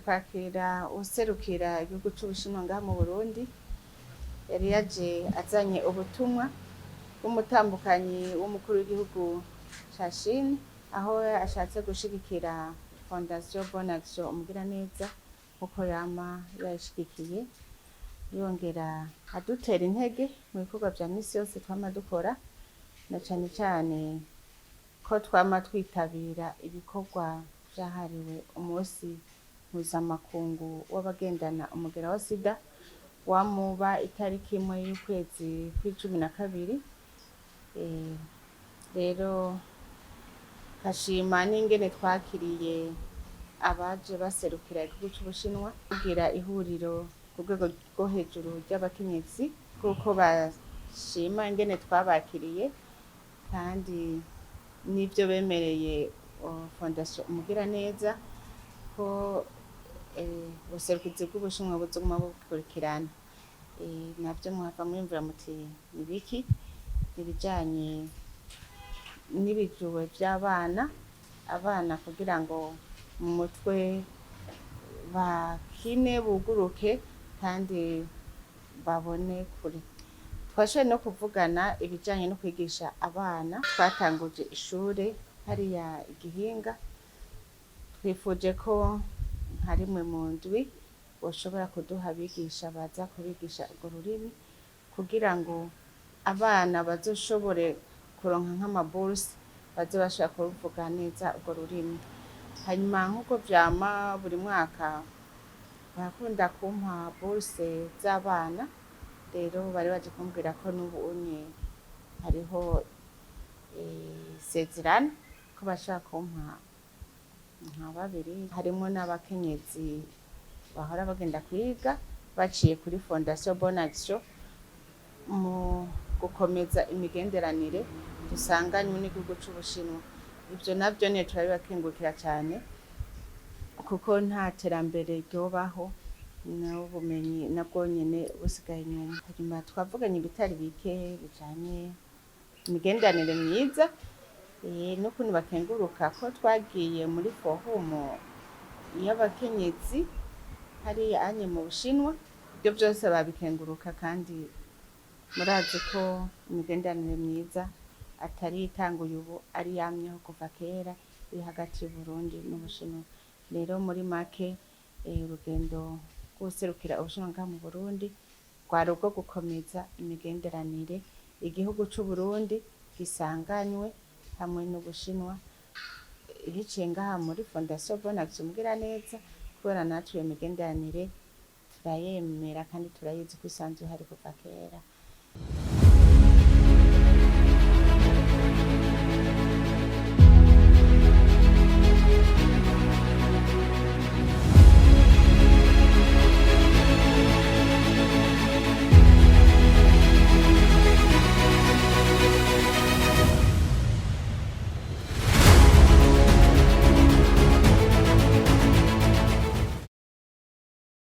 Kwakira uwuserukira igihugu c'Ubushinwa ngaha mu Burundi. Yari yaje azanye ubutumwa bw'umutambukanyi w'umukuru w'igihugu ca Chine, aho ashatse gushigikira Fondation Bonne Action Umugiraneza nkuko yama yayishigikiye, yongera adutera intege mu bikorwa vya misi yose twama dukora, na cane cane ko twama twitabira ibikorwa vyahariwe umunsi mpuzamakungu w'abagendana umugera wa sida, wamuba itariki 1 y'ukwezi kw'icumi na kabiri. Rero nkashima n'ingene twakiriye abaje baserukira igihugu c'Ubushinwa kugira ihuriro ku rwego rwo hejuru ry'abakenyezi, kuko bashima ingene twabakiriye kandi n'ivyo bemereye Fondation Umugiraneza ko ubuserukizi bw'Ubushinwa buzoguma bukurikirana. Navyo muhava mwiyumvira muti nibiki? Ibijanye n'ibijuwe vy'abana, abana kugira ngo mu mutwe bakine, buguruke kandi babone kure. Twashoboye no kuvugana ibijanye no kwigisha abana. Twatanguje ishure hariya Igihinga, twifuje ko nka rimwe mu ndwi boshobora kuduha abigisha baza kubigisha urwo rurimi, kugira ngo abana bazoshobore kuronka nk'amaburse, baze bashobora kuruvuga neza urwo rurimi. Hanyuma nk'uko vyama buri mwaka, barakunda kumpa burse z'abana. Rero bari baje kumbwira ko n'ubu unye hariho isezerano ko bashobora kumpa nka babiri, harimwo n'abakenyezi bahora bagenda kwiga baciye kuri Fondation Bonne Action, mu gukomeza imigenderanire dusanganywe n'igihugu c'Ubushinwa. Ivyo navyo niyo turabibakengurukira cane, kuko nta terambere ryobaho n'ubumenyi nabwo nyene busigaye inyuma. Hanyuma twavuganye ibitari bike bijanye imigenderanire myiza n'ukuntu bakenguruka ko twagiye muri forum y'abakenyezi hariya anye mu Bushinwa. Ibyo byose babikenguruka, kandi murazi ko imigenderanire myiza atari itanguye ubu, ari yamyeho kuva kera, iri hagati y'Uburundi n'Ubushinwa. Rero muri make, urugendo rw'uwuserukira Ubushinwa ngaha mu Burundi rwari urwo gukomeza imigenderanire igihugu c'Uburundi gisanganywe hamwe n'Ubushinwa, biciye ngaha muri Fondation Bonne Action Mugiraneza, kubera natwe iyo migenderanire turayemera kandi turayizi ko isanzwe ihari kuva kera.